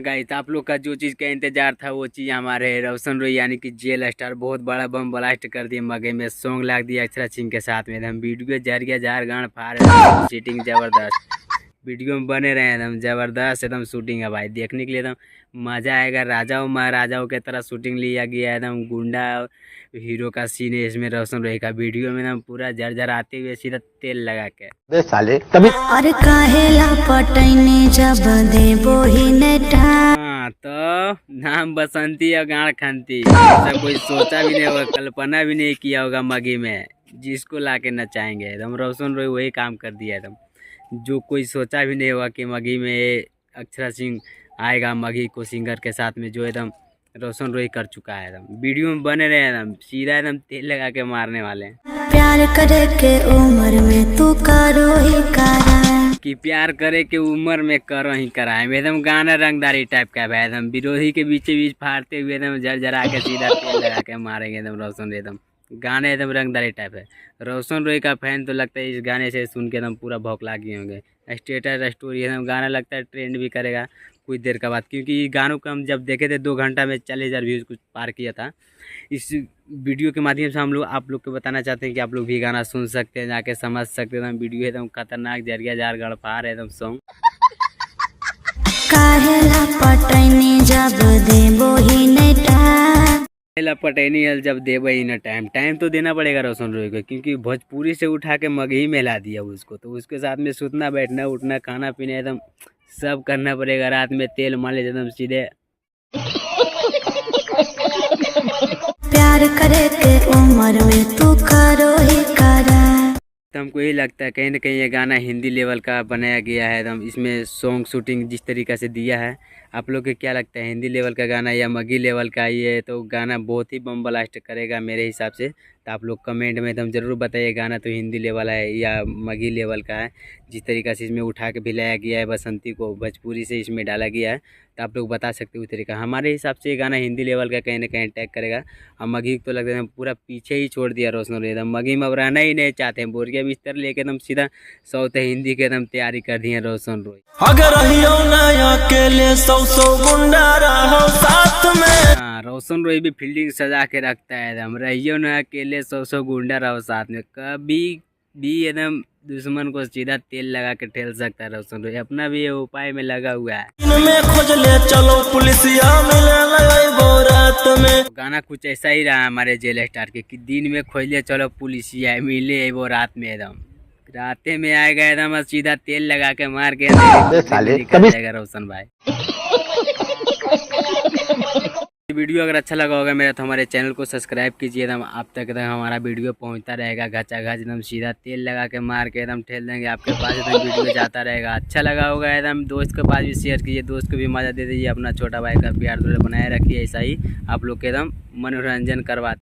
Guys, आप लोग का जो चीज़ का इंतजार था वो चीज़ हमारे रोशन रोय यानी कि जेल स्टार बहुत बड़ा बम ब्लास्ट कर दिए मगही में। सॉन्ग ला दिया अक्षरा सिंह के साथ में, एकदम वीडियो जर गया जार गान फाड़, शूटिंग जबरदस्त। वीडियो में बने रहे, एकदम जबरदस्त एकदम शूटिंग है भाई, देखने के लिए एकदम मजा आएगा। राजाओं महाराजाओं के तरह शूटिंग लिया गया है, एकदम गुंडा हीरो का सीन है इसमें रोशन रोय का। वीडियो में एकदम पूरा जर आते हुए सीधा तेल लगा के। बे साले, तभी और काहेला पटैनी जब देबो ही ने टाइम। हाँ तो नाम बसंती और गाड़ खंती, ऐसा कोई सोचा भी नहीं होगा, कल्पना भी नहीं किया होगा मगही में, जिसको लाके नचाएंगे। एकदम रोशन रोय वही काम कर दिया, एकदम जो कोई सोचा भी नहीं होगा कि मगही में अक्षरा सिंह आएगा मगही को सिंगर के साथ में, जो एकदम रोशन रोय कर चुका है। एकदम वीडियो में बने रहे, एकदम सीधा एकदम तेल लगा के मारने वाले हैं। प्यार करे के उम्र में तू करो ही करा। कि प्यार करे के उम्र में करो ही कराए, एकदम गाना रंगदारी टाइप का है। एकदम विरोधी के बीचे बीच फाड़ते हुए एकदम जर जरा के सीधा तेल लगा के मारेंगे एकदम रोशन रोय। एकदम गाने एकदम रंगदारी टाइप है। रोशन रोय का फैन तो लगता है इस गाने से सुन के एकदम पूरा भौकला गए होंगे। स्टेटस स्टोरी एकदम गाना लगता है ट्रेंड भी करेगा कुछ देर के बाद, क्योंकि इस गानों को हम जब देखे थे 2 घंटा में 40,000 व्यूज़ कुछ पार किया था। इस वीडियो के माध्यम से हम लोग आप लोग को बताना चाहते हैं कि आप लोग भी गाना सुन सकते हैं, जाके समझ सकते हैं। एकदम वीडियो एकदम खतरनाक जरिया जार गड़फार है एकदम सॉन्ग। काहेला पटैनी जब देबो ही ने टाइम। पहला पटैनी हल जब देवे ही ना टाइम। टाइम तो देना पड़ेगा रोशन रोय को, क्योंकि भोजपुरी से उठा के मगही में ला दिया उसको, तो उसके साथ में सुतना बैठना उठना खाना पीना एकदम सब करना पड़ेगा। रात में तेल मालिश एकदम सीधे। प्यार करे के उम्र में तू करो ही करा। तो हमको यही लगता है कहीं ना कहीं ये गाना हिंदी लेवल का बनाया गया है। एकदम इसमें सॉन्ग शूटिंग जिस तरीका से दिया है, आप लोग को क्या लगता है, हिंदी लेवल का गाना या मगही लेवल का? ये तो गाना बहुत ही बम ब्लास्ट करेगा मेरे हिसाब से। तो आप लोग कमेंट में एकदम ज़रूर बताइए, गाना तो हिंदी लेवल है या मगही लेवल का है। जिस तरीका से इसमें उठा के भी लाया गया है, बसंती को भोजपुरी से इसमें डाला गया है, तो आप लोग बता सकते हो उस तरीका। हमारे हिसाब से ये गाना हिंदी लेवल का कहीं ना कहीं टैग करेगा और मगही तो लगता है पूरा पीछे ही छोड़ दिया रोशन रोय। एकदम मगही में अब रहना ही नहीं चाहते हैं, बोरिया बिस्तर लेके एकदम सीधा साउथ हिंदी के एकदम तैयारी कर दी है रोशन रोय। अगर रहियो ना अकेले, सौ सौ गुंडा रहो साथ में। हाँ, रोशन रोय भी फील्डिंग सजा के रखता है। एकदम रहियो ना अकेले, सौ सौ गुंडा रहो साथ में, कभी भी एकदम दुश्मन को सीधा तेल लगा के ठेल सकता है रोशन रोय। अपना भी ये उपाय में लगा हुआ है। दिन में खोज ले चलो पुलिसिया, मिले वो रात में। गाना कुछ ऐसा ही रहा हमारे जेल स्टार के कि दिन में खोज ले चलो पुलिसिया, मिले वो रात में। एकदम राते में आएगा एकदम और सीधा तेल लगा के मार के अबे साले, निकल तभी जाएगा रोशन भाई। वीडियो अगर अच्छा लगा होगा मेरा तो हमारे चैनल को सब्सक्राइब कीजिए। एकदम आप तक एकदम हमारा वीडियो पहुंचता रहेगा घचा घच, एकदम सीधा तेल लगा के मार के एकदम ठेल देंगे आपके पास, एकदम वीडियो जाता रहेगा। अच्छा लगा होगा एकदम दोस्त के पास भी शेयर कीजिए, दोस्त को भी मज़ा दे दीजिए। अपना छोटा भाई का प्यार दुलार बनाए रखिए, ऐसा ही आप लोग के एकदम मनोरंजन करवाते